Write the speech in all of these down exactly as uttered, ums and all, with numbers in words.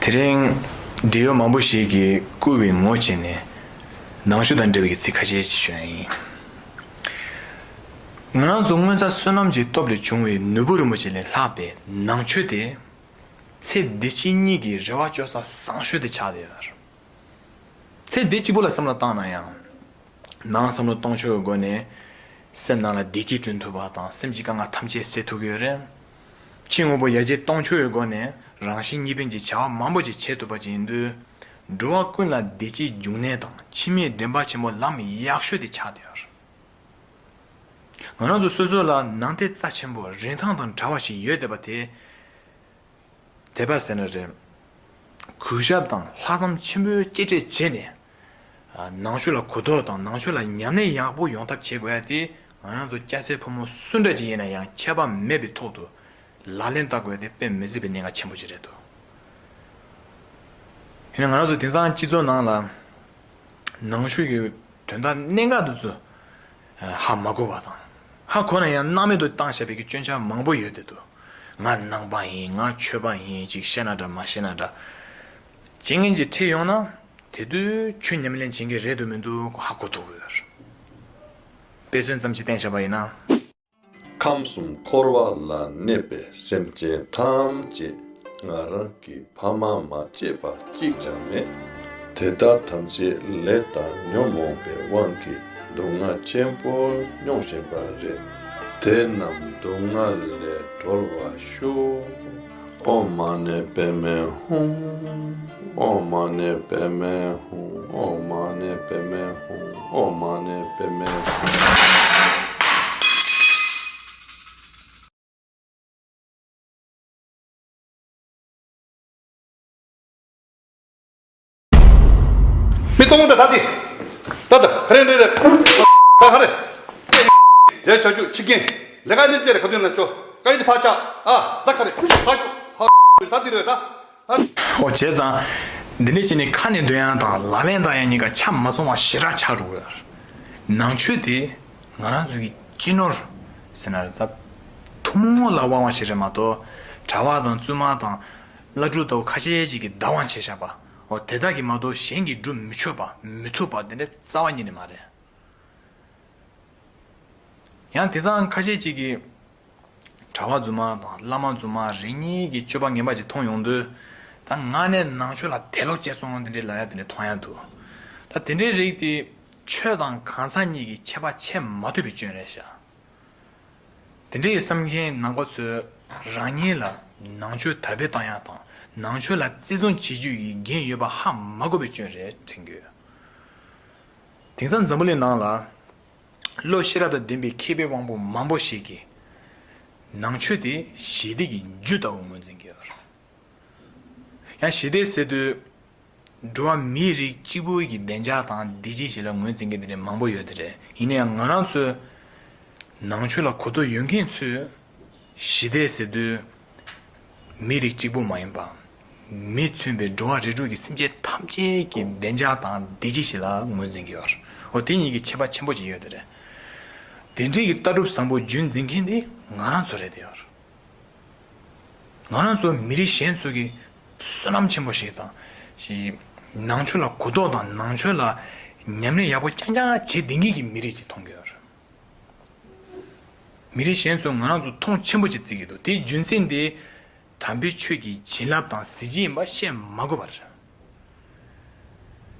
དེ་རིང་འབྲེལ་ཡོད་མང་པོ་ཞིག་གིས་བསྐུལ་བའི་ངོ་བྱས་ནས་ནང་ཆོས་དང་འབྲེལ་བའི་ཚིག་ཁ་ཤས་ཤིག་ཞུ་ཡ་ཡིན། ང་རང་ཚོ་སྔོན་བསགས་བསོད་ནམས་ཀྱི་སྟོབས་ལས་བྱུང་བའི་ནོར་བུ་རིན་པོ་ཆེ་ལས་ལྷག་པའི་ནང་ཆོས་དེ། ཚེ་འདི་ཕྱི་གཉིས་ཀྱི་རེ་བ་བཅོལ་ས་བཟང་ཤོས་དེ་ཆགས་བསྡད་ཡོད་རེད། ཚེ་འདི་གཅིག་པུ་ལ་བསམ་བློ་བཏང་ན་ཡང་། ནང་བསམ་བློ་གཏོང་ཕྱོགས་ཀྱི་སྒོ་ནས་སེམས་ནང་ལ་བདེ་སྐྱིད་བསྐྲུན་ཐུབ་པ་དང་སེམས་ཀྱི་དཀའ་ངལ་ཐམས་ཅད་སེལ་ཐུབ་ཀྱི་ཡོད་རེད། ཕྱི་དངོས་པོ་ཡར་རྒྱས་གཏོང་ཕྱོགས་ཀྱི་སྒོ་ནས་རང་གཞན་གཉིས་ཕན་གྱི་བྱ་བ་མང་པོ་ཅིག་བྱེད་ཐུབ་པ་ཅིག་ཡིན་དུས། འགྲོ་བ་ཀུན་ལ་བདེ་སྐྱིད་འབྱུང་གནས་དང་འཆི་མེད་འདྲེན་པ་ཆེན་པོ་ལམ་ཡག་ཤོས་དེ་ཆགས་བསྡད་ཡོད་རེད། ང་རང་ཚོ་སོ་སོ་ལ་ནང་དེ་རྩ་ཆེན་པོ་རིན་ཐང་དང་བྲལ་བ་ཞིག་ཡོད་བསྡད་པ་དེ། དད་པ་ཟེར་ན་རེད། གུས་ཞབས་དང་ལྷག་བསམ་ཆེན་པོས་གཅེས་སྤྲས་བྱས་ནས། ནང་ཆོས་ལ་གོ་རྟོགས་དང་ནང་ཆོས་ལ་ཉམས་ལེན་ཡག་པོ་ཡོང་ཐབས་བྱེད་དགོས་ཡ་དེ། ང་རང་ཚོ་སྐྱ་སེར་ཕོ་མོ་སུ་འདྲ་ཅིག་ཡིན་ན་ཡང་ཁྱད་པར་མེད་པའི་ཐོག་ཏུ་ལག་ལེན་བསྟར་དགོས་ཡ་དེ་དཔེ་མི་སྲིད་པའི་གནད་འགག་ཆེན་པོ་ཞིག་རེད་འདུག་ཡིན་ན་ང་རང་ཚོ་དེང་སང་སྤྱི་ཚོགས་ནང་ལ་ནང་ཆོས་ཀྱི་དོན་དག་གནད་འགག་དེ་ཚོ་ཧ་མ་གོ་བ་དང་། ཧ་གོ་ན་ཡང་སྣང་མེད་དུ་བཏང་བཞག་པའི་གི་སྐྱོན་ཆ་མང་པོ་ཡོད་བསྡད་འདུག་ང་ནང་པ་ཡིན། ང་ཆོས་པ་ཡིན་ཅིག་བཤད་ན་འདྲ་མ་བཤད་ན་འདྲ། བྱེད་མཁན་ཅིག་ཁྲིད་ཡོང་ན། དེ་དུས་ཆོས་ཉམས་ལེན་བྱེད་མཁན་རེད་འདུག་མི་འདུག་ཧ་གོ་ཐུབ་ཀྱི་ཡོད་རེད། དཔེ་མཚོན་ཙམ་ཞིག་བསྟན་བཞག་པ་ཡིན་ན། ཁམས་གསུམ་འཁོར་བ་ལ་གནས་པའི་སེམས་ཅན་ཐམས་ཅད་ང་རང་གི་ཕ་མ་མ་གཅེས་པ་གཅིག་ཀྱང་མེད། དེ་དག་ཐམས་ཅད་ལས་དང་ཉོན་མོངས་པའི་དབང་གིས་སྡུག་བསྔལ་ཆེན་པོ་མྱོང་བཞིན་པ་རེད། དེ་རྣམས་སྡུག་བསྔལ་ལས་གྲོལ་བར་ཤོག་ཨོཾ་མ་ཎི་པདྨེ་ཧཱུྃ། ཨོཾ་མ་ཎི་པདྨེ་ཧཱུྃ། ཨོཾ་མ་ཎི་པདྨེ་ཧཱུྃ། ཨོཾ་མ་ཎི་པདྨེ་ཧཱུྃ། མི་གཏོང་མོ་འདྲ་ད་དེ། ད་ད་ཧ་རེ་རེ་རེ། ད་ཧ་རེ། རེ་ཆ་ཆུ་ཆི་ཀེན། ལེ་ཀ་ནི་ཅེ་རེ་ཁ་དུན་ན་ཅོ། ཀ་ཡི་དི་ཕ་ཆ། ཨ་ད་ཁ་རེ། ཕ་ཤུ། ཧ་ད་དེ་རེ་ད། ཨོ་བྱས་ཙང་། འདི་འདྲ་བྱས་ནས་ཁ་ནས་འདོན་ཡག་དང་ལག་ལེན་བསྟར་ཡག་གཉིས་ཀ་ཆ་མ་ཚང་བ་ཞེ་དྲག་ཆགས་འགྲོ་གི་ཡོད་རེད། ནང་ཆོས་དེ་ང་རང་ཚོ་གི་སྤྱི་ནོར་ཟེར་ན་རེད་ད། ཐུན་མོང་ལ་དབང་བ་ཞིག་རེད་མ་གཏོགས་གྲྭ་པ་དང་བཙུན་མ་དང་བླ་སྤྲུལ་ལྟ་བུ་ཁ་ཤས་ཅིག་གིས་བདག་དབང་བྱས་བཞག་པ། འོ་དེ་དག་གིས་མ་གཏོགས་གཞན་གྱིས་སྒྲུབ་མི་ཆོག་པ་མི་ཐུབ་པ་དེ་འདྲ་རྩ་བ་ཉིད་ནས་མ་རེད། ཡང་དེང་སང་ཁ་ཤས་ཅིག་གིས་གྲྭ་པ་རྫུན་མ་དང་བླ་མ་རྫུན་མ་རེ་གཉིས་ཀྱི་སྤྱོད་པ་ངན་པ་ཅིག་མཐོང་ཡོང་དུས། ད་ང་ནས་ནང་ཆོས་ལ་དད་ལོག་བྱས་སོང་དེ་འདྲའི་ལབ་ཡ་དེ་འདྲ་མཐོང་ཡ་འདུག་ད་དེ་འདྲའི་རིགས་དེ་ཆོས་དང་གང་ཟག་གཉིས་ཀྱི་ཁྱད་པར་ཕྱེ་མ་ཐུབ་པའི་སྐྱོན་རེད་ཤག་དེ་འདྲའི་བསམ་མཁན་ནང་པ་ཚོས་རང་ཉིད་ལ་ནང་ཆོས་དར་སྤེལ་བཏང་ཡ་དང་ནང་ཆོས་ལ་བརྩི་སྲུང་བྱེད་རྒྱུ་ཡི་འགན་ཡོད་པ་ཧ་མ་གོ་བའི་སྐྱོན་རེད་དྲན་གྱི་ཡོད། དེང་སང་འཛམ་བུ་གླིང་ནང་ལ། བློ་ཤེས་རབ་དང་ལྡན་པའི་མཁས་པའི་དབང་པོ་མང་པོ་ཞིག་གིས། ནང་ཆོས་དེ་ཞི་བདེ་གི་རྒྱུ་ལྟ་བུ་ངོས་འཛིན་གྱི་ཡོད་རེད། ཡང་ཞི་བདེ་ཟེར་དུས། འགྲོ་བ་མིའི་རིགས་གཅིག་པུའི་གི་བདེ་འཇགས་དང་བདེ་སྐྱིད་ཞིག་ལ་ངོས་འཛིན་མཁན་དེ་འདྲ་མང་པོ་ཡོད་དེ་རེད། ཡིན་ན་ཡང་ང་རང་ཚོས། ནང་ཆོས་ལ་གོ་རྟོགས་ཡོད་མཁན་ཚོས། ཞི་བདེ་ཟེར་དུས། མི་རིགས་གཅིག་པུ་མ་ཡིན་པ། མི་མཚོན་པའི་འགྲོ་བ་རིགས་དྲུག་གི་སེམས་ཅན་ཐམས་ཅད་ཀྱི་བདེ་འཇགས་དང་བདེ་སྐྱིད་ཞིག་ལ་ངོས་འཛིན་གྱི་ཡོད་རེད། འོ་དེ་གཉིས་ཀྱི་ཁྱད་པར་ཆེན་པོ་ཅིག་ཡོད་དེ་རེད། དེ་འདྲའི་གི་ལྟ་གྲུབ་བཟང་པོ་རྒྱུན་འཛིན་མཁན་དེ་ང་རང་ཚོ་རེད་དེ་ཡོད་རེད། ང་རང་ཚོ་མི་རིགས་གཞན་ཚོ་གི་བསོད་ནམས་ཆེན་པོ་ཞིག་དང་། ཞིག་ནང་ཆོས་ལ་གོ་རྟོགས་དང་ནང་ཆོས་ལ་ཉམས་ལེན་ཡག་པོ་རྐྱང་རྐྱང་བྱེད་བསྡད་མཁན་གྱི་མི་རིགས་ཅིག་མཐོང་གི་ཡོད་རེད། མི་རིགས་གཞན་ཚོས་ང་རང་ཚོ་མཐོང་ཆེན་པོ་ཅིག་བརྩི་གི་འདུག་དེའི་རྒྱུ་མཚན་དེ། དམ་པའི་ཆོས་ཀྱི་བྱིན་རླབས་དང་གཟི་བརྗིད་ཡིན་པ་བཤད་མ་དགོས་པ་རེད།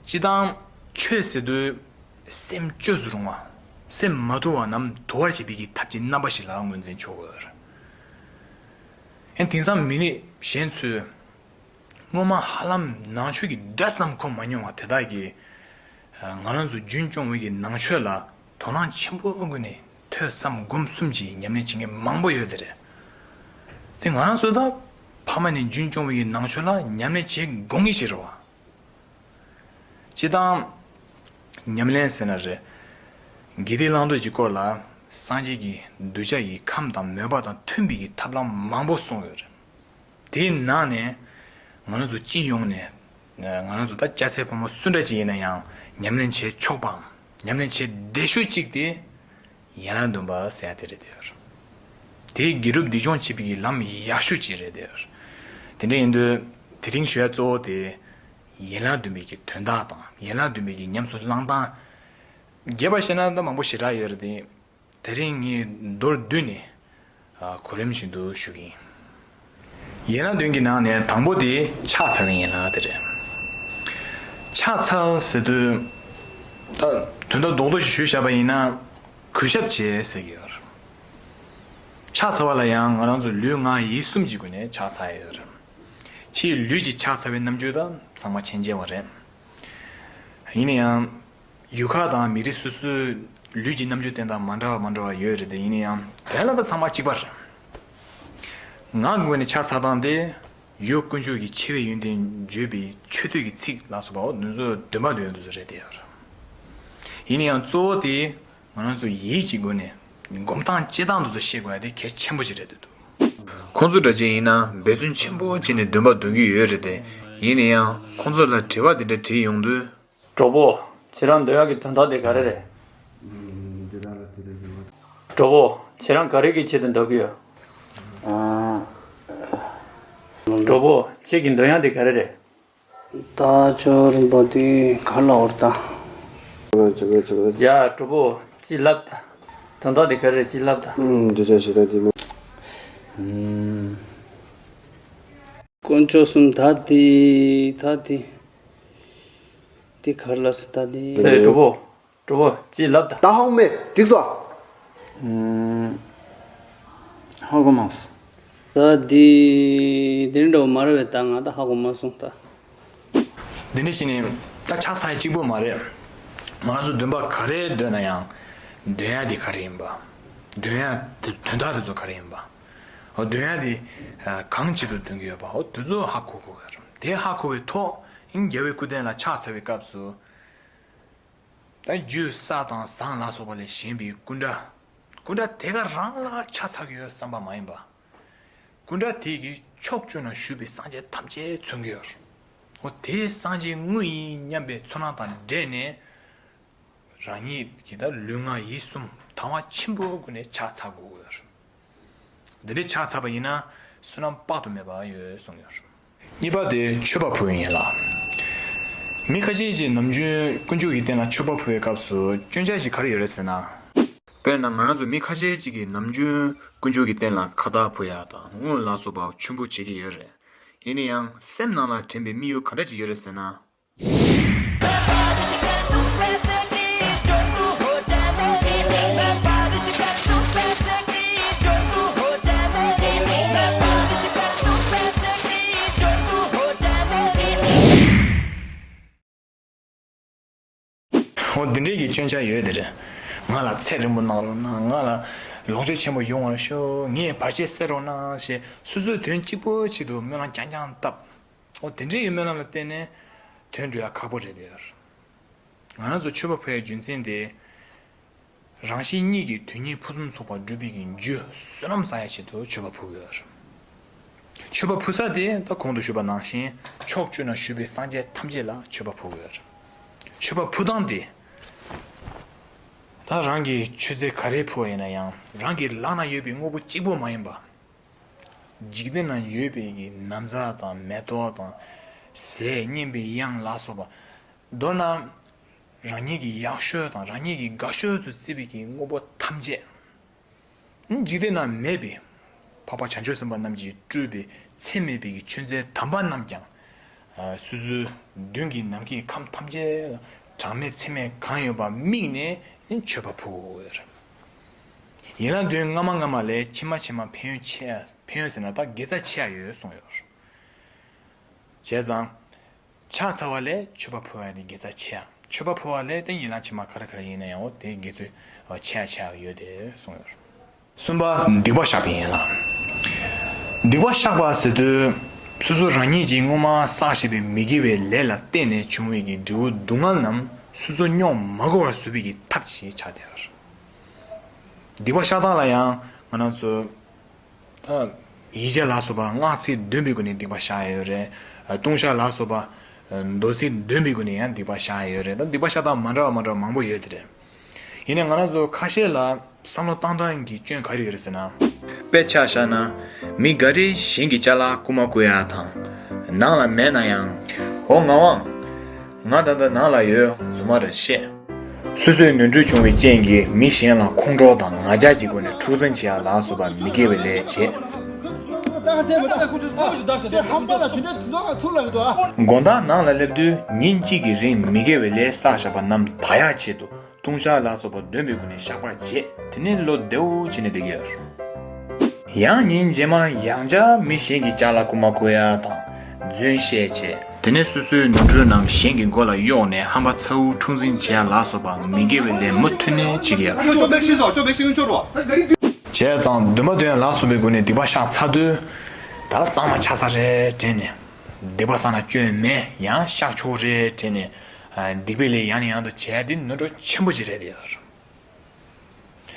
སྤྱིར་བཏང་ཆོས་ཟེར་དུས་སེམས་བཅོས་སུ་རུང་བ། སེམས་མ་དུལ་བ་རྣམས་དུལ་བར་བྱེད་པའི་གི་ཐབས་ཀྱི་རྣམ་པ་ཞིག་ལ་ངོས་འཛིན་ཆོག་གི་ཡོད་རེད། ཡང་དེང་སང་མི་རིགས་གཞན་ཚོས། སྔོན་མ་ཧ་ལམ་ནང་ཆོས་ཀྱི་སྒྲ་ཙམ་གོ་མ་མྱོང་བ་དེ་དག་གིས། ང་རང་ཚོ་རྒྱུན་སྐྱོང་བའི་གི་ནང་ཆོས་ལ་དོ་སྣང་ཆེན་པོ་དགོས་ནས་ཐོས་བསམ་སྒོམ་གསུམ་གྱིས་ཉམས་ལེན་བྱེད་མཁན་མང་པོ་ཡོད་དེ་རེད། དེ་ང་རང་ཚོ་ད་ཕ་མ་ནས་རྒྱུན་སྐྱོང་བའི་གི་ནང་ཆོས་ལ་ཉམས་ལེན་བྱེད་དགོས་ངེས་ཤིག་རེད་བ། སྤྱིར་བཏང་། ཉམས་ལེན་ཟེར་ན་རེད། དགེ་སྡིག་བླང་དོར་གྱི་སྐོར་ལ། སངས་རྒྱས་ཀྱིས་གདུལ་བྱ་ཡི་ཁམས་དང་མོས་པ་དང་མཐུན་པའི་གི་ཐབས་ལམ་མང་པོ་གསུངས་ཡོད་རེད། དེའི་ནང་ནས། ང་རང་ཚོ་སྤྱི་ཡོངས་ནས། ང་རང་ཚོ་ད་སྐྱ་སེར་ཕོ་མོ་སུ་འདྲ་ཅིག་ཡིན་ན་ཡང་ཉམས་ལེན་བྱེད་ཆོག་པའམ་ཉམས་ལེན་བྱེད་བདེ་ཤོས་གཅིག་དེ། ཡན་ལག་བདུན་པ་ཟེར་ཡ་དེ་རེད་དེ། དེའི་དགེ་སྒྲུབ་སྡིག་སྦྱོང་བྱེད་པའི་ལམ་ཡག་ཤོས་ཅིག་རེད་དེ། དེ་འདྲ་ཡིན་དུས། དེ་རིང་ཞུ་ཡ་གཙོ་བོ་དེ་ཡན་ལག་བདུན་པའི་གི་དོན་དག་དང་ཡན་ལག་བདུན་པའི་གི་ཉམས་སུ་བླང་སྟངས། རྒྱས་པ་བཤད་ན་ད་མང་པོ་ཞེ་དྲག་ཡོད་རེད་དེ། དེ་རིང་ངས་མདོར་བསྡུས་ནས་གོ་རིམ་བཞིན་དུ་ཞུ་གི་ཡིན། ཡན་ལག་བདུན་གྱི་ནང་ནས་དང་པོ་དེ་ཕྱག་འཚལ་བའི་ཡན་ལག་དེ་རེད། ཕྱག་འཚལ་ཟེར་དུས་ད་དོན་དག་རྡོག་རྡོག་ཞིག་ཞུས་བཞག་པ་ཡིན་ན། གུས་ཞབས་བྱེད་ཟེར་གྱི་ཡོད་རེད། ཕྱག་འཚལ་བ་ལ་ཡང་ང་རང་ཚོ་ལུས་ངག་ཡིད་གསུམ་གྱི་སྒོ་ནས་ཕྱག་འཚལ་ཡོད་རེད། ཕྱིའི་ལུས་ཀྱི་ཕྱག་འཚལ་བའི་རྣམ་འགྱུར་དང་ཚང་མ་མཁྱེན་མཁྱེན་པ་རེད། ཡིན་ན་ཡང་། ཡུལ་ཁག་དང་མི་རིགས་སོ་སོའི་ལུས་ཀྱི་རྣམ་འགྱུར་བསྟན་སྟངས་མ་འདྲ་བ་མ་འདྲ་བ་ཡོད་རེད་དེ། ཡིན་ན་ཡང་དོན་ལ་ད་ཚང་མ་གཅིག་པ་རེད། ངག་གི་སྒོ་ནས་ཕྱག་འཚལ་སྟངས་དེ། ཡུལ་དཀོན་མཆོག་གི་ཆེ་བའི་ཡོན་ཏན་བརྗོད་པའི་མཆོད་བསྟོད་ཀྱི་ཚིག་ལ་སོགས་པའོ། འདི་ཚོ་འདོན་པ་འདོན་ཡོང་དུས་སུ་རེད་དེ་ཡོད་རེད། ཡིན་ན་ཡང་གཙོ་བོ་དེ། ང་རང་ཚོ་ཡིད་ཀྱི་སྒོ་ནས་སྒོམ་སྟངས་སྤྱད་སྟངས་དེ་ཚོ་ཤེས་དགོས་ཡ་དེ་གལ་ཆེན་པོ་ཞིག་རེད་འདུག་ཁོང་ཚོ་འདྲ་ཅན་ཡིན་ན་འབད་བརྩོན་ཆེན་པོ་བྱས་ནས་འདོན་པ་འདོན་གྱི་ཡོད་རེད་དེ། ཡིན་ན་ཡང་ཁོང་ཚོ་ལ་དྲི་བ་འདི་འདྲ་དྲིས་ཡོང་དུས། གྲོགས་པོ། ཁྱེད་རང་འདོན་ཡག་གི་དོན་དག་དེ་ག་རེ་རེད། འདི་དག་ལ་དེ་འདྲ་ཡོད། གྲོགས་པོ། ཁྱེད་རང་ག་རེ་གི་ཆེད་དུ་འདོན་གྱི་ཡོད། ཨ། གྲོགས་པོ། ཁྱེད་ཀྱི་འདོན་ཡག་དེ་ག་རེ་རེད། ད་ཅོ་རིན་པོ་དེ་ག་ལ་འོར་ད། ཡ་གྲོགས་པོ་ཅི་ལབ་ད། དོན་དག་དེ་ག་རེ་ཅི་ལབ་ད། ཨུམ་འདི་ཅག་ཞེ་དྲག་དེ་མོ། ཨུམ། དཀོན་མཆོག་གསུམ་ད་དེ་ད་དེ་དེ་ག་ལ་སི་ད་དེ། ཨེ་གྲོགས་པོ། གྲོགས་པོ་ཅི་ལབ་ད། ད་ཧོང་མེ་འགྲིག་སོ། ཨུམ། ཧ་གོ་མ་སོང་། ད་འདི་འདི་འདྲ་བོ་མ་རེད་པས། ད་ང་ད་ཧ་གོ་མ་སོང་ད། འདི་འདྲ་ཞིག་ནི་ད་ཆ་ཚང་གཅིག་པོ་མ་རེད། ང་རང་ཚོ་འདོན་པ་ག་རེ་འདོན་ན་ཡང་། འདོན་ཡ་དེ་ག་རེ་ཡིན་པ། འདོན་ཡ་དེ་དོན་དག་དེ་ཚོ་ག་རེ་ཡིན་པ། འོ་འདོན་ཡ་དེ་གང་ཆེད་དུ་འདོན་གྱི་ཡོད་པ། འོ་དེ་ཚོ་ཧ་གོ་དགོས་ཀྱི་རེད། དེ་ཧ་གོ་བའི་ཐོག་ཨིན་རྒྱལ་བའི་སྐུ་རྟེན་ལ་ཕྱག་འཚལ་བའི་སྐབས་སུ། ད་རྒྱུ་ས་དང་ཟངས་ལ་སོགས་པ་ལས་བཞེངས་པའི་སྐུ་འདྲ། སྐུ་འདྲ་དེ་ག་རང་ལ་ཕྱག་འཚལ་གྱི་ཡོད་བསམ་པ་མ་ཡིན་པ། སྐུ་འདྲ་དེ་གིས་ཕྱོགས་བཅུ་ན་བཞུགས་པའི་སངས་རྒྱས་ཐམས་ཅད་མཚོན་གྱི་ཡོད། འོ་དེའི་སངས་རྒྱས་དངོས་ཡིན་སྙམ་པའི་ཚོར་སྣང་དང་འབྲེལ་ནས། རང་ཉིད་ཀྱི་ད་ལུས་ངག་ཡིད་གསུམ་དང་བ་ཆེན་པོའི་སྒོ་ནས་ཕྱག་འཚལ་དགོས་ཀྱི་ཡོད། འདི་འདྲའི་ཕྱག་འཚལ་བ་ཡིན་ན་བསོད་ནམས་དཔག་ཏུ་མེད་པ་ཡོད་གསུངས་ཡོད། གཉིས་པ་དེ་མཆོད་པ་ཕུལ་བའི་ཡན་ལག་མི་ཁ་ཤས་ཀྱིས་ནམ་རྒྱུན་དཀོན་མཆོག་གི་རྟེན་ལ་མཆོད་པ་ཕུལ་བའི་སྐབས་སུ་སྐྱོན་ཆ་ཞིག་ག་རེ་ཡོད་རེད་ཟེར་ན། དཔེར་ན་ང་རང་ཚོ་མི་ཁ་ཤས་ཅིག་གིས་ནམ་རྒྱུན་དཀོན་མཆོག་གི་རྟེན་ལ་ཁ་བཏགས་ཕུལ་ཡ་དང་དངུལ་ལ་སོགས་པ་མཆོད་འབུལ་བྱེད་ཀྱི་ཡོད་རེད། ཡིན་ན་ཡང་སེམས་ནང་ལ་དྲན་པའི་དམིགས་ཡུལ་ག་འདྲ་ཅིག་ཡོད་རེད་ཟེར་ན། འོ་འདི་འདྲའི་གི་སྐྱོན་ཆ་ཡོད་དེ་རེད། ང་ལ་ཚེ་རིང་པོ་གནང་རོགས་གནང་། ང་ལ་ལོངས་སྤྱོད་ཆེན་པོ་ཡོང་བར་ཤོག་ངས་བར་ཆད་སེལ་རོགས་གནང་ཞེས་སོ་སོའི་དོན་གཅིག་པོའི་ཆེད་དུ་སྨོན་ལམ་རྐྱང་རྐྱང་བཏབ། འོ་དེ་འདྲའི་གི་སྨོན་ལམ་ལ་བརྟེན་ནས་དོན་འགྲུབ་ཡ་ཁག་པོ་རེད་དེ། ང་རང་ཚོ་མཆོད་པ་ཕུལ་བའི་རྒྱུ་མཚན་དེ། རང་གཞན་གཉིས་ཀྱི་དོན་གཉིས་ཕུན་སུམ་ཚོགས་པར་འགྲུབ་པའི་གི་རྒྱུ་བསོད་ནམས་བསགས་ཡ་ཆེད་དུ་མཆོད་པ་ཕུལ་དགོས། མཆོད་པ་ཕུལ་ས་དེ་ད་གོང་དུ་ཞུས་པ་ནང་བཞིན་ཕྱོགས་བཅུ་ན་བཞུགས་པའི་སངས་རྒྱས་ཐམས་ཅད་ལ་མཆོད་པ་ཕུལ་དགོས། མཆོད་པ་ཕུལ་སྟངས་དེ། ད་རང་གིས་མཆོད་རྫས་ག་རེ་ཕུལ་བ་ཡིན་ན་ཡང་རང་གི་ལག་ན་ཡོད་པའི་དངོས་པོ་གཅིག་པོ་མ་ཡིན་པ། འཇིག་རྟེན་ན་ཡོད་པའི་གི་ན་བཟའ་དང་མེ་ཏོག་དང་། ཟས་སྙན་པའི་གཡང་ལ་སོགས་པ། མདོར་ན། རང་ཉིད་ཀྱི་ཡག་ཤོས་དང་རང་ཉིད་ཀྱི་དགའ་ཤོས་སུ་བརྩི་བའི་གི་དངོས་པོ་ཐམས་ཅད། འཇིག་རྟེན་ན་མེད་པའི། འཕགས་པ་བྱང་ཆུབ་སེམས་དཔའ་རྣམས་ཀྱིས་སྤྲུལ་པའི་ཚད་མེད་པའི་གི་མཆོད་རྫས་དམ་པ་རྣམས་ཀྱང་། སོ་སོའི་མདུན་གྱི་ནམ་མཁའི་ཁམས་ཐམས་ཅད་ལ་གྲངས་མེད་ཚད་མེད་གང་ཡོད་པ་དམིགས་ནས་མཆོད་པ་ཕུལ་དགོས་ཡོད་རེད། ཡན་ལག་བདུན་སྔ་མ་སྔ་མ་ལས་ཕྱི་མ་ཕྱི་མ་ཕན་ཡོན་ཆེ་ཡ། ཕན་ཡོན་ཟེར་ན་ད་དགེ་རྩ་ཆེ་ཡ་ཡོད་གསུངས་ཡོད་རེད། བྱས་ཙང་། ཕྱག་འཚལ་བ་ལས་མཆོད་པ་ཕུལ་བ་ཡང་དེ་དགེ་རྩ་ཆེ་ཡ། མཆོད་པ་ཕུལ་བ་ལས་དེ་ཡན་ལག་ཕྱི་མ་ག་རེ་ག་རེ་ཡིན་ན་ཡང་འོ་དེ་དགེ་རྩ་ཆེ་ཡ་ཆེ་ཡ་ཡོད་དེ་གསུངས་ཡོད། གསུམ་པ་སྡིག་པ་བཤགས་པའི་ཡན་ལག་སྡིག་པ་བཤགས་པ་ཟེར་དུས། སོ་སོ་རང་ཉིད་ཀྱིས་སྔོན་མ་བསགས་བཞིན་པའི་མི་དགེ་བའི་ལས་ལ་བརྟེན་ནས་བྱུང་བའི་གི་འབྲས་བུ་སྡུག་བསྔལ་རྣམས་སོ་སོ་མྱོང་མ་དགོས་པར་བཟོ་བའི་གི་ཐབས་ཅིག་ཆགས་བསྡད་ཡོད། སྡིག་པ་བཤགས་སྟངས་ལ་ཡང་ང་རང་ཚོ། ད། ཡིག་བརྒྱ་ལ་སོགས་པ་སྔགས་ཚིག་འདོན་པའི་སྒོ་ནས་སྡིག་པ་བཤགས་ཡ་ཡོད་རེད། ལྟུང་བཤགས་ལ་སོགས་པ། མདོ་ཚིག་འདོན་པའི་སྒོ་ནས་ཡང་སྡིག་པ་བཤགས་ཡ་ཡོད་རེད། ད་སྡིག་པ་བཤགས་སྟངས་མ་འདྲ་བ་མ་འདྲ་བ་མང་པོ་ཡོད་དེ་རེད། ཡིན་ནའི་ང་རང་ཚོ་ཁ་ཤས་ལ་བསམ་བློ་བཏང་སྟངས་ཀྱི་སྐྱོན་ག་རེ་ཡོད་རེད་ཟེར་ན། དཔེ་ཆ་བཞག་ན། མི་འགའ་རེས་གཞན་གྱི་ཅ་ལག་རྐུ་མ་རྐུ་ཡ་དང་། ནང་ལ་མེད་ན་ཡང་། འོ་ངག་དབང་། ང་ད་ལྟ་ནང་ལ་ཡོད་རྫུན་མ་རེད་བཤད། སོ་སོས་ནོར་འཁྲུལ་བྱུང་བའི་རྐྱེན་གྱིས་མི་གཞན་ལ་ཁོང་ཁྲོ་དང་ང་རྒྱལ་གྱི་སྒོ་ནས་འཁྲུག་འཛིང་བྱེད་ཡ་ལ་སོགས་པ་མི་དགེ་བའི་ལས་བྱེད། དགོང་དག་ནང་ལ་སླེབས་དུས་ཉིན་གཅིག་གི་རིང་མི་དགེ་བའི་ལས་བསགས་བཞག་པ་རྣམས་དག་ཡག་ཆེད་དུ་ལྟུང་བཤགས་ལ་སོགས་པ་འདོན་པའི་སྒོ་ནས་བཤགས་པར་བྱེད། དེ་ནས་བློ་བདེ་བོ་བྱས་ནས་བསྡད་ཀྱི་ཡོད། ཡང་ཉིན་རྗེས་མ་ཡང་བསྐྱར་མི་གཞན་གྱི་ལྕགས་ལ་རྐུ་མ་རྐུ་ཡ་དང་རྫུན་བཤད་བྱེད། དེ་ནས་སོ་སོའི་ནོར་འཁྲུལ་རྣམས་གཞན་གྱི་མགོ་ལ་གཡོགས་ནས་ཧམ་པ་ཚ་བོ་འཁྲུག་འཛིང་བྱེད་ཡ་ལ་སོགས་པ་མི་དགེ་བའི་ལས་མུ་མཐུད་ནས་བྱེད་ཀྱི་ཡོད། བྱས་ཙང་འདུན་པ་འདོན་ཡ་ལ་སོགས་པའི་སྒོ་ནས་སྡིག་པ་བཤགས་ཚར་དུས། ད་གཙང་མ་ཆགས་ས་རེད་དྲན་ནས། སྡིག་པ་བསགས་ན་སྐྱོན་མེད་ཡང་བཤགས་ཆོག་རེད་དྲན་ནས། སྡིག་པའི་ལས་ཡང་ནས་ཡང་དུ་བྱས་ཏེ་ནོར་འཁྲུལ་ཆེན་པོ་ཅིག་རེད་དེ།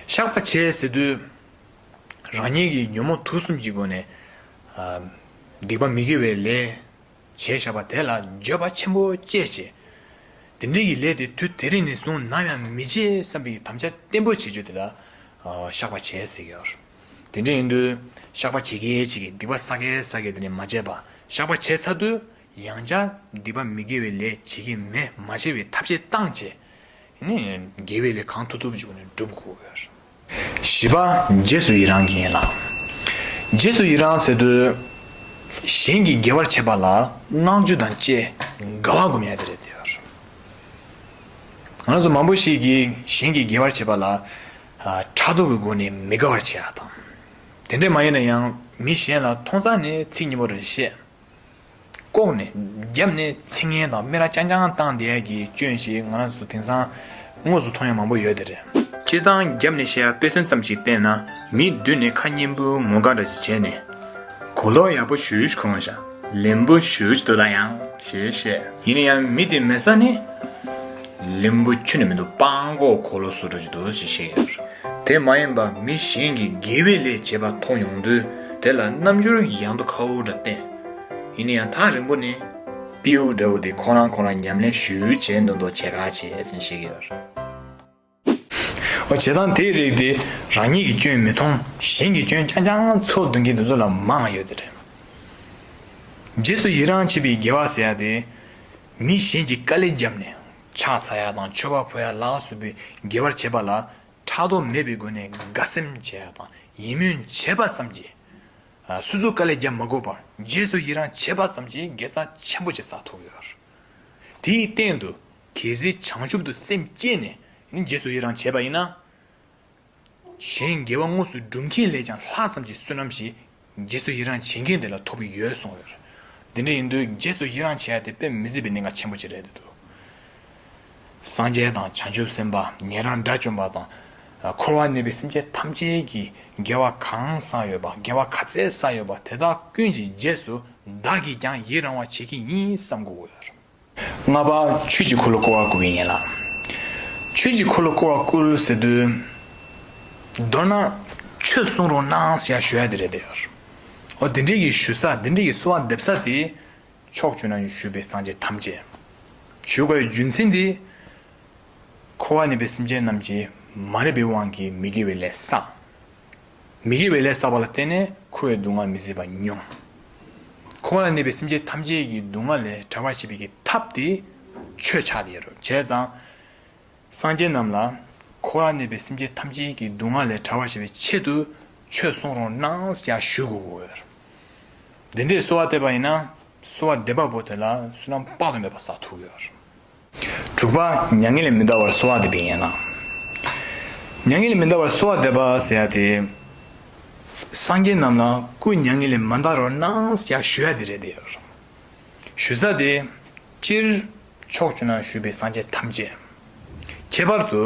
བཤགས་པ་བྱས་ཟེར་དུས། རང་ཉིད་ཀྱིས་ཉོན་མོངས་དུག་གསུམ་གྱི་སྒོ་ནས། སྡིག་པ་མི་དགེ་བའི་ལས་བྱས་བཞག་པ་དེ་ལ་འགྱོད་པ་ཆེན་པོ་སྐྱེས་བྱས། དེ་འདྲའི་གི་ལས་དེ་དུས་དེ་རིང་ནས་བཟུང་ནམ་ཡང་མི་བྱེད་བསམ་པའི་དམ་བཅའ་བརྟན་པོ་བྱེད་རྒྱུ་དེ་ལ་བཤགས་པ་བྱས་ཟེར་གྱི་ཡོད། དེ་འདྲ་ཡིན་དུས་བཤགས་པ་བྱེད་ཀྱི་བྱེད་ཀྱི་སྡིག་པ་བསགས་ཀྱི་བསགས་ཀྱི་དེ་ནས་མ་བྱས་པ་བཤགས་པ་བྱས་ཚར་དུས། ཡང་བསྐྱར་སྡིག་པ་མི་དགེ་བའི་ལས་བྱེད་ཀྱི་མེད་མ་བྱས་པའི་ཐབས་ཤེས་བཏང་བྱས། ནི་དགེ་བའི་ལས་གང་ཐུབ་ཐུབ་ཅིག་ནས་སྒྲུབ་དགོས། བཞི་པ་རྗེས་སུ་ཡི་རང་གི་ཡིན་ལ། རྗེས་སུ་ཡི་རང་ཟེར་དུས། གཞན་གྱི་དགེ་བར་བྱེད་པ་ལ་བསྔགས་བརྗོད་དང་བཅས་དགའ་བ་སྒོམ་ཡ་དེ་རེད་དེ། ང་རང་ཚོ་མང་པོ་ཞིག་གིས་གཞན་གྱི་དགེ་བར་བྱེད་པ་ལ། ཕྲག་དོག་གི་སྒོ་ནས་མི་དགའ་བར་བྱེད་ཡ་དང་། དེ་འདྲས་མ་ཡིན་ན་ཡང་མི་གཞན་ལ་མཐོང་ས་ནས་ཚིག་སྙན་པོ་རེ་བཤད། ལྐོག་ནས་རྒྱབ་ནས་ཚིག་ངན་དང་སྨད་ར་རྐྱང་རྐྱང་བཏང་བསྡད་ཡ་གི་སྐྱོན་ཞིག་ང་རང་ཚོ་དེང་སང་དངོས་སུ་མཐོང་ཡ་མང་པོ་ཡོད་དེ་རེད། སྤྱིར་བཏང་རྒྱབ་ནས་བཤད་ཡ་དཔེ་མཚོན་ཙམ་ཞིག་བསྟན་ན། མི་མདུན་ནས་ཁ་སྙན་པོའི་ངུ་སྐད་འདྲ་ཞིག་བྱས་ནས། གོས་ལོག་ཡག་པོ་ཞེ་པོ་གོན་ཤག་ལེན་པོ་ཞེ་པོ་འདུག་ད་ཡང་ཞེས་བཤད། ཡིན་ན་ཡང་མི་དེ་མེད་ས་ནས། ལེན་པོ་ཁྱོན་ནས་མི་འདུག་སྤང་གོ་གོས་ལོག་བཟོ་འདྲ་ཞིག་འདུག་ཞེས་བཤད་ཡོད། དེ་མ་ཡིན་པ་མི་གཞན་གྱིས་དགེ་བའི་ལས་བྱེད་པ་མཐོང་ཡོང་དུས་དེ་ལ་རྣམ་འགྱུར་ཡང་དུ་ཁ་བོ་འདྲ་བསྟན། ཡིན་ན་ཡང་ཐག་རིང་པོ་ནས། སྤྲེའུ་འདྲ་བོ་དེ་ཁོ་རང་ཁོ་རང་ཉམས་ལེན་ཞེ་པོ་བྱས་འདུག་མདོག་བྱེད་ཁ་བྱས་ཟིན་བཤད་ཀྱི་ཡོད། འོ་བྱེད་སྟངས་དེའི་རིགས་དེ་རང་ཉིད་ཀྱི་སྐྱོན་མི་མཐོང་གཞན་གྱི་སྐྱོན་རྐྱང་རྐྱང་འཚོལ་འདུག་མཁན་དེ་ཚོ་ལ་མང་ཡོད་དེ་རེད། རྗེས་སུ་ཡི་རང་བྱེད་པའི་དགེ་བ་ཟེར་ཡ་དེ། མི་གཞན་གྱིས་དཀའ་ལས་བརྒྱབ་ནས་ཕྱག་འཚལ་ཡ་དང་མཆོད་པ་ཕུལ་ཡ་ལ་སོགས་པའི་དགེ་བར་བྱེད་པ་ལ་ཕྲག་དོག་མེད་པའི་སྒོ་ནས་དགའ་སེམས་བྱེད་ཡ་དང་ཡིད་སྨོན་བྱེད་པ་ཙམ་གྱིས། སོ་སོ་དཀའ་ལས་བརྒྱབ་མ་དགོས་པར་རྗེས་སུ་ཡི་རང་བྱེད་པ་ཙམ་གྱིས་དགེ་རྩ་ཆེན་པོ་ཅིག་བསགས་ཐུབ་ཡོད། དེའི་སྟེང་དུ་གལ་སྲིད་བྱང་ཆུབ་ཏུ་སེམས་བསྐྱེད་ནས་རྗེས་སུ་ཡི་རང་བྱས་པ་ཡིན་ན། གཞན་དགེ་བ་དངོས་སུ་སྒྲུབ་མཁན་ལས་ཀྱང་ལྷག་ཙམ་གྱི་བསོད་ནམས་ཤིག་རྗེས་སུ་ཡི་རང་བྱེད་མཁན་དེ་ལ་ཐོབ་ཀྱི་ཡོད་གསུངས་ཡོད། འདི་འདྲ་ཡིན་དུས་རྗེས་སུ་ཡི་རང་བྱེད་ཡ་དེ་དཔེ་མི་སྲིད་པའི་གནད་འགག་ཆེན་པོ་ཅིག་རེད་འདུག་སངས་རྒྱས་དང་བྱང་ཆུབ་སེམས་དཔའ་ཉན་རང་དགྲ་བཅོམ་པ་དང་། འཁོར་བ་གནས་པའི་སེམས་ཅན་ཐམས་ཅད་ཀྱི་དགེ་བ་གང་བསགས་ཡོད་པ་དགེ་བ་ག་ཚད་བསགས་ཡོད་པ་དེ་དག་ཀུན་གྱི་རྗེས་སུ་བདག་གིས་ཀྱང་ཡི་རང་བ་བྱེད་ཀྱི་ཡིན་བསམ་དགོས་ཀྱི་ཡོད། ལྔ་པ་ཆོས་ཀྱི་འཁོར་ལོ་བསྐོར་བ་བསྐོར་བའི་ཡན་ལག་ཆོས་ཀྱི་འཁོར་ལོ་བསྐོར་བ་བསྐོར་ཟེར་དུས། མདོར་ན། ཆོས་གསུང་རོགས་གནང་ཟེར་ཡ་ཞུ་ཡ་དེ་རེད་དེ། འོ་དེ་འདྲའི་གི་ཞུ་ས་དེ་འདྲའི་གི་གསོལ་བ་འདེབས་ས་དེ། ཕྱོགས་བཅུ་ན་བཞུགས་པའི་སངས་རྒྱས་ཐམས་ཅད། ཞུ་དགོས་པའི་རྒྱུ་མཚན་དེ། འཁོར་བ་ནས་པའི་སེམས་ཅན་རྣམས་ཀྱིས་མ་རིག་པའི་དབང་གིས་མི་དགེ་བའི་ལས་བསགས། མི་དགེ་བའི་ལས་བསགས་པ་ལ་བརྟེན་ནས་འཁོར་བའི་སྡུག་བསྔལ་མི་བཟད་པ་མྱོང་། འཁོར་བ་ལ་གནས་པའི་སེམས་ཅན་ཐམས་ཅད་ཀྱི་སྡུག་བསྔལ་ལས་བྲལ་བར་བྱེད་པའི་གི་ཐབས་དེ་ཆོས་ཆགས་ཏེ་ཡོད་རེད། བྱས་ཙང་། སངས་རྒྱས་རྣམས་ལ་འཁོར་བ་ལ་གནས་པའི་སེམས་ཅན་ཐམས་ཅད་ཀྱི་སྡུག་བསྔལ་ལས་བྲལ་བར་བྱེད་པའི་ཆེད་དུ་ཆོས་གསུང་རོགས་གནང་ཡང་ཞུ་དགོས་ཀྱི་ཡོད་རེད། འདི་འདྲའི་གསོལ་བ་བཏབ་པ་ཡིན་ན་གསོལ་བ་འདེབས་པ་པོ་དེ་ལ་བསོད་ནམས་དཔག་ཏུ་མེད་པ་བསགས་ཐུབ་ཀྱི་ཡོད་རེད། དྲུག་པ། མྱ་ངན་ལས་མི་འདའ་བར་གསོལ་བ་འདེབས་པའི་ཡན་ལག་མྱ་ངན་ལས་མི་འདའ་བར་གསོལ་བ་འདེབས་པ་ཟེར་ཡ་དེ། སངས་རྒྱས་རྣམས་ལ་སྐུ་མྱ་ངན་ལས་མ་འདའ་རོགས་གནང་ཡང་ཞུ་ཡ་དེ་རེད་དེ། ཞུ་ས་དེ། སྤྱིར། ཕྱོགས་བཅུ་ན་བཞུགས་པའི་སངས་རྒྱས་ཐམས་ཅད། ཁྱད་པར་དུ།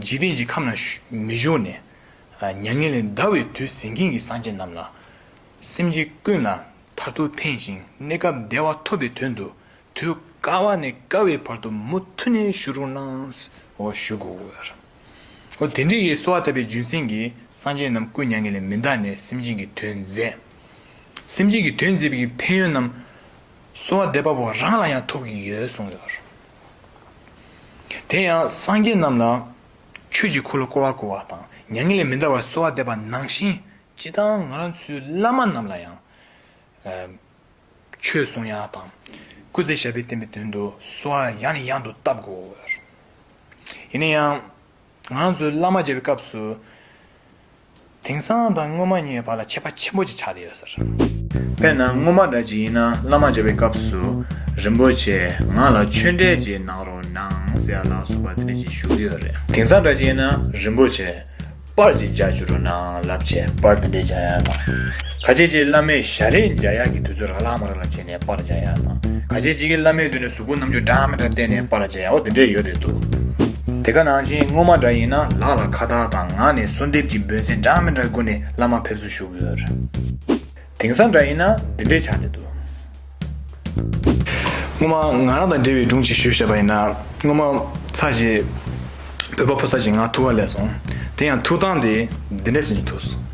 འཇིག་རྟེན་གྱི་ཁམས་ན་མི་བཞུགས་ནས། མྱ་ངན་ལས་འདའ་བའི་དུས་ཟིན་མཁན་གྱི་སངས་རྒྱས་རྣམས་ལ། སེམས་ཅན་ཀུན་ལ། མཐར་ཐུག་ཕན་ཞིང་གནས་སྐབས་བདེ་བ་ཐོབ་པའི་དོན་དུ་དུས་དཀའ་བ་ནས་དཀའ་བའི་བར་དུ་མུ་མཐུད་ནས་ཞུ་རོགས་གནང་། འོ་ཞུ་དགོས་ཀྱི་ཡོད་རེད། འོ་དེ་འདྲའི་གི་གསོལ་བ་བཏབ་པའི་རྒྱུ་མཚན་གྱིས་སངས་རྒྱས་རྣམས་སྐུ་མྱ་ངན་ལས་མི་འདའ་ནས་སེམས་ཅན་གྱི་དོན་མཛད། སེམས་ཅན་གྱི་དོན་མཛད་པའི་གི་ཕན་ཡོན་རྣམས་གསོལ་བ་འདེབས་པ་པོ་རང་ལ་ཡང་ཐོབ་ཀྱི་ཡོད་གསུངས་ཡོད་རེད། དེ་ཡང་སངས་རྒྱས་རྣམས་ལ་ཆོས་ཀྱི་འཁོར་ལོ་བསྐོར་བ་བསྐོར་བ་དང་མྱ་ངན་ལས་མི་འདའ་བར་གསོལ་བ་འདེབས་པ་ནང་བཞིན། སྤྱིར་བཏང་ང་རང་ཚོའི་བླ་མ་རྣམས་ལ་ཡང་། ཨ། ཆོས་གསུང་ཡག་དང་། སྐུ་ཚེ་ཞབས་པད་བརྟན་པའི་དོན་དུ་གསོལ་བ་ཡང་ནས་ཡང་དུ་བཏབ་དགོས། ཡིན་ན་ཡང་། ང་རང་ཚོའི་བླ་མ་མཇལ་བའི་སྐབས་སུ། དེང་སང་དང་སྔོན་མ་གཉིས་བར་ལ་ཁྱད་པར་ཆེན་པོ་ཅིག་ཆགས་བསྡད་ཡོད་ཟེར། དཔེར་ན་སྔོན་མ་འདྲ་ཅིག་ཡིན་ན་བླ་མ་མཇལ་བའི་སྐབས་སུ། རིན་པོ་ཆེ་ང་ལ་ཆོས་འབྲེལ་ཅིག་གནང་རོགས་གནང་ཟེར་ཡ་ལ་སོགས་པ་དེ་འདྲ་ཅིག་ཞུ་གི་ཡོད་རེད། དེང་སང་འདྲ་ཅིག་ཡིན་ན་རིན་པོ་ཆེ། པར་ཅིག་རྒྱག་བཅུག་རོགས་གནང་ལབ་བྱས་པར་དེ་འདྲས་རྒྱག་ཡག་དང་། ཁ་ཤས་ཀྱིས་བླ་མའི་ཞལ་རས་རྒྱག་ཡག་གི་དུས་ཚོད་རག་ལ་མ་རག་ལ་བྱས་ནས་པར་རྒྱག་ཡག་དང་། ཁ་ཤས་ཅིག་གིས་བླ་མའི་མདུན་ནས་གཟུགས་པོ་རྣམ་འགྱུར་འདྲ་མི་འདྲ་བསྟན་ནས་པར་རྒྱག་ཡག་འོ་དེ་འདྲས་ཡོད་དེ་འདུག་དེ་ག་ནང་བཞིན་སྔོན་མ་འདྲ་ཡིན་ན་ལག་ལ་ཁ་བཏགས་དང་ངག་ནས་གསོལ་འདེབས་ཀྱི་འབོད་ཚིག་འདྲ་མི་འདྲ་བསྐུར་ནས་བླ་མ་ཕེབས་བསུ་ཞུ་གི་ཡོད་རེད། དེང་སང་འདྲ་ཡིན་ན་འདི་འདྲས་ཆགས་བསྡད་འདུག་སྔོན་མ་ང་རང་དང་འབྲེལ་བའི་སྒྲུང་ཅིག་ཞུས་བཞག་པ་ཡིན་ན། སྔོན་མ་ཚར་ཞིག་བོད་པ་ཕོ་གསར་ཞིག་ང་ཐུག་ག་སླེབས་སོང་། དེ་ཡང་ཐུག་སྟངས་དེ་འདི་འདྲས་ཟེར་ནས་ཐུག་སོང་།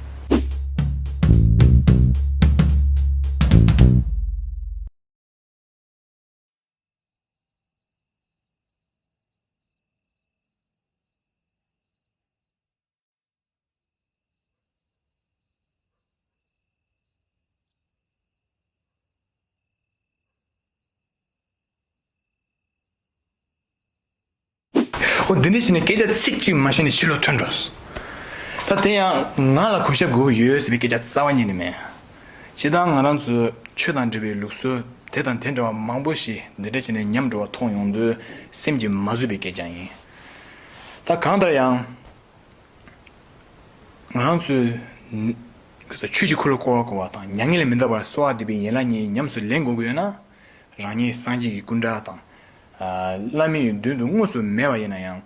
འོ་འདི་འདྲ་བྱས་ནས་སྐད་ཆ་ཚིག་གཅིག་མ་བཤད་ནས་ཕྱི་ལོགས་ཐོན་འགྲོ། ད་དེ་ཡང་ང་ལ་གུས་ཞབས་དགོས་ཀྱི་ཡོད་ཟེར་བའི་སྐད་ཆ་རྩ་བ་ཉིད་ནས་མེད། སྤྱིར་བཏང་ང་རང་ཚོའི་ཆོས་དང་འབྲེལ་བའི་ལུགས་སྲོལ་དེ་དང་དེ་འདྲ་བ་མང་པོ་ཞིག་འདི་འདྲ་བྱས་ནས་ཉམས་འགྲོ་བ་མཐོང་ཡོང་དུས་སེམས་ཀྱིས་མ་བཟོད་པའི་སྐད་ཆ་ཡིན། ད་གང་ལྟར་ཡང་། ང་རང་ཚོས་ཆོས་ཀྱི་འཁོར་ལོ་བསྐོར་བ་བསྐོར་བ་དང་མྱ་ངན་ལས་མི་འདའ་བར་གསོལ་བ་འདེབས་པའི་ཡན་ལག་གཉིས་ཉམས་སུ་ལེན་དགོས་ཀྱི་ཡོད་ན། རང་ཉིད་སངས་རྒྱས་ཀྱི་སྐུ་འདྲ་དང་། བླ་མའི་མདུན་དུ་དངོས་སུ་མེད་པ་ཡིན་ན་ཡང་།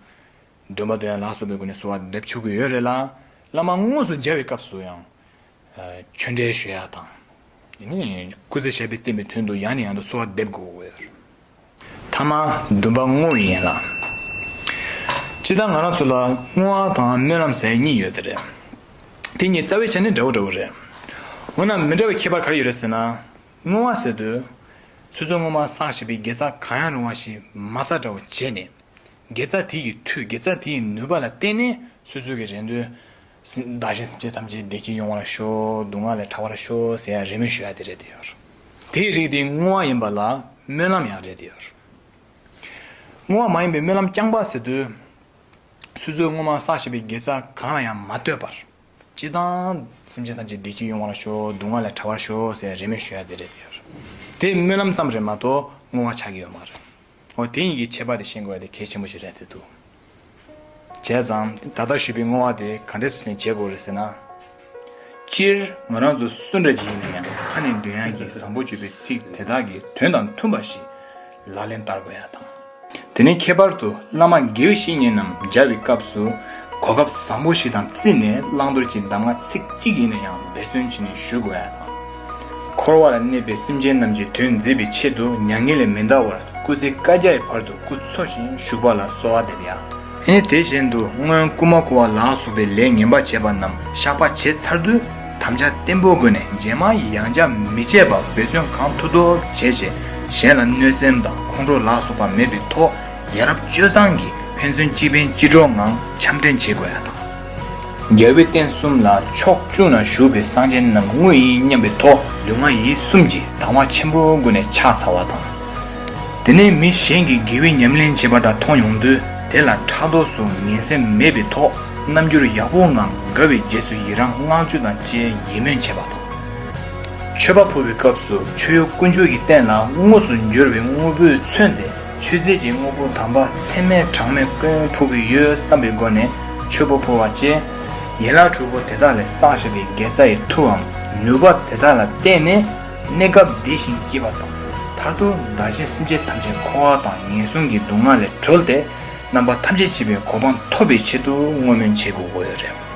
འདོན་པ་འདོན་ཡ་ལ་སོགས་པའི་སྒོ་ནས་གསོལ་བ་འདེབས་ཆོག་གི་ཡོད་རེད་ལ། བླ་མ་དངོས་སུ་མཇལ་བའི་སྐབས་སུ་ཡང་། ཆོས་འབྲེལ་ཞུ་ཡ་དང་། ཡིན་ནའི་སྐུ་ཚེ་ཞབས་པད་བརྟན་པའི་དོན་དུ་ཡང་ནས་ཡང་དུ་གསོལ་བ་འདེབས་དགོས་ཀྱི་ཡོད་རེད། ཐ་མ་འདུན་པ་བསྔོ་བའི་ཡན་ལག་སྤྱིར་བཏང་ང་རང་ཚོ་ལ་བསྔོ་བ་དང་སྨོན་ལམ་ཟེར་གཉིས་ཡོད་དེ་རེད། དེ་གཉིས་རྩ་བའི་ཆ་ནས་འདྲ་བོ་འདྲ་བོ་རེད། འོ་ན་མི་འདྲ་བའི་ཁྱད་པར་ག་རེ་ཡོད་རེད་ཟེར་ན། བསྔོ་བ་ཟེར་དུས། སོ་སོའི་སྔོན་མ་བསགས་བཞག་པའི་དགེ་རྩ་གང་ཡང་རུང་བ་ཞིག་མ་རྩ་འདྲ་བོ་བྱས་ནས། དགེ་རྩ་དེ་ཡི་མཐུ་དགེ་རྩ་དེ་ཡི་ནུས་པ་ལ་བརྟེན་ནས་སོ་སོ་གི་རེ་འདོད། སེམས་བདག་གཞན་སེམས་ཅན་ཐམས་ཅད་བདེ་སྐྱིད་ཡོང་བར་ཤོག་སྡུག་བསྔལ་ལས་ཐར་བར་ཤོག་ཟེར་ཡ་རེ་སྨོན་ཞུ་ཡ་དེ་རེད་དེ་ཡོད། དེའི་རིགས་དེ་བསྔོ་བ་ཡིན་པ་ལ་སྨོན་ལམ་ཡང་རེད་དེ་ཡོད། བསྔོ་བ་མ་ཡིན་པའི་སྨོན་ལམ་རྐྱང་པ་ཟེར་དུས། སོ་སོའི་སྔོན་མ་བསགས་བཞག་པའི་དགེ་རྩ་གང་ལ་ཡང་མ་ལྟོས་པར། སྤྱིར་བཏང་སེམས་ཅན་ཐམས་ཅད་བདེ་སྐྱིད་ཡོང་བར་ཤོག་སྡུག་བསྔལ་ལས་ཐར་བར་ཤོག་ཟེར་རེ་སྨོན་ཞུ་ཡ་དེ་རེད་དེ་ཡོད། དེ་སྨོན་ལམ་ཙམ་རེད་མ་གཏོགས་བསྔོ་བ་ཆགས་ཀྱི་ཡོད་མ་རེད། འོ་དེ་གཉིས་ཀྱི་ཁྱད་པར་དེ་ཤེས་དགོས་ཡ་དེ་གལ་ཆེན་པོ་ཞིག་རེད་དེ་འདུག་བྱས་ཙང་ད་ལྟ་ཞུས་པའི་བསྔོ་བ་དེ་ག་འདྲས་ནས་བྱེད་དགོས་རེད་ཟེར་ན། སྤྱིར་ང་རང་ཚོ་སུ་འདྲ་ཅིག་ཡིན་ན་ཡང་ཁ་ནས་འདོན་ཡག་གི་བཟང་པོ་བརྗོད་པའི་ཚིག་དེ་དག་གི་དོན་དང་མཐུན་པ་ཞིག་ལག་ལེན་བསྟར་དགོས་ཡ་དང་། དེ་ནས་ཁྱད་པར་དུ་བླ་མ་དགེ་བའི་བཤེས་གཉེན་རྣམས་མཇལ་བའི་སྐབས་སུ་གོ་སྐབས་བཟང་པོ་ཞིག་དང་བརྩིས་ནས་བླང་དོར་གྱི་གདམས་ངག་ཚིག་གཅིག་ཡིན་ན་ཡང་འབད་བརྩོན་བྱས་ནས་ཞུ་དགོས་ཡ་དང་། འཁོར་བ་ལ་གནས་པའི་སེམས་ཅན་རྣམས་ཀྱི་དོན་མཛད་པའི་ཆེད་དུ་མྱ་ངན་ལས་མི་འདའ་བར་སྐུ་ཚེ་བསྐལ་བརྒྱའི་བར་དུ་སྐུ་འཚོ་ཞིང་བཞུགས་པ་ལ་གསོལ་བ་འདེབས་ཡ། ཨེ་ནི་དེ་བཞིན་དུ་སྔོན་རྐུན་མ་རྐུ་བ་ལ་སོགས་པའི་ལས་ངན་པ་བྱས་པ་རྣམས་བཤགས་པ་བྱས་ཚར་དུས་དམ་བཅའ་བརྟན་པོའི་སྒོ་ནས་རྗེས་མ་ཡང་བསྐྱར་མི་བྱེད་པར་འབད་བརྩོན་གང་ཐུབ་ཐུབ་བྱས་བྱས་གཞན་ལ་གནོད་སེམས་དང་ཁོང་ཁྲོ་ལ་སོགས་པ་མེད་པའི་ཐོག་ཡ་རབས་སྤྱོད་བཟང་གིས་ཕན་ཚུན་གཅིག་ཕན་གཅིག་གྲོགས་ངང་འཆམ་མཐུན་བྱེད་དགོས་ཡ་དང་། རྒྱལ་བའི་བསྟན་གསུམ་ལ་ཕྱོགས་བཅུ་ན་བཞུགས་པའི་སངས་རྒྱས་རྣམས་དངོས་ཡིན་སྙམ་པའི་ཐོག་ལུས་ངག་ཡིད་གསུམ་གྱི་དང་བ་ཆེན་པོའི་སྒོ་ནས་ཕྱག་འཚལ་བ་དང་། དེ་ནས་མི་གཞན་གྱིས་དགེ་བའི་ཉམས་ལེན་བྱེད་པ་འདྲ་མཐོང་ཡོང་དུས་དེ་ལ་ཕྲག་དོག་སོགས་ངན་སེམས་མེད་པའི་ཐོག་རྣམ་འགྱུར་ཡག་པོ་ངང་དགའ་བའི་རྗེས་སུ་ཡི་རང་བསྔགས་བརྗོད་དང་བཅས་ཡིད་སྨོན་བྱེད་པ་དང་། མཆོད་པ་ཕུལ་བའི་སྐབས་སུ་མཆོད་ཡོན་ཀུན་སྤྱོད་ཀྱི་རྟེན་ལ་དངོས་སུ་འབྱོར་བའི་དངོས་པོས་མཚོན་ཏེ་མཆོད་རྫས་ཀྱི་དངོས་པོ་དམ་པ་ཚད་མེད་གྲངས་མེད་ཀུན་ཕུལ་གྱི་ཡོད་བསམ་པའི་སྒོ་ནས་མཆོད་པ་ཕུལ་བ་བཅས་ཡན་ལག་དྲུག་པོ་དེ་དག་ལས་བསགས་བཞག་པའི་དགེ་རྩ་ཡི་མཐུའམ་ནུས་པ་དེ་དག་ལ་བརྟེན་ནས། གནས་སྐབས་བདེ་ཞིང་སྐྱིད་པ་དང་མཐར་ཐུག་བདག་གཞན་སེམས་ཅན་ཐམས་ཅད་འཁོར་བ་དང་ངན་སོང་གི་སྡུག་བསྔལ་ལས་གྲོལ་ཏེ་རྣམ་པ་ཐམས་ཅད་མཁྱེན་པའི་གོ་འཕང་ཐོབ་པའི་ཆེད་དུ་བསྔོ་སྨོན་བྱེད་དགོས་ཀྱི་ཡོད་རེད།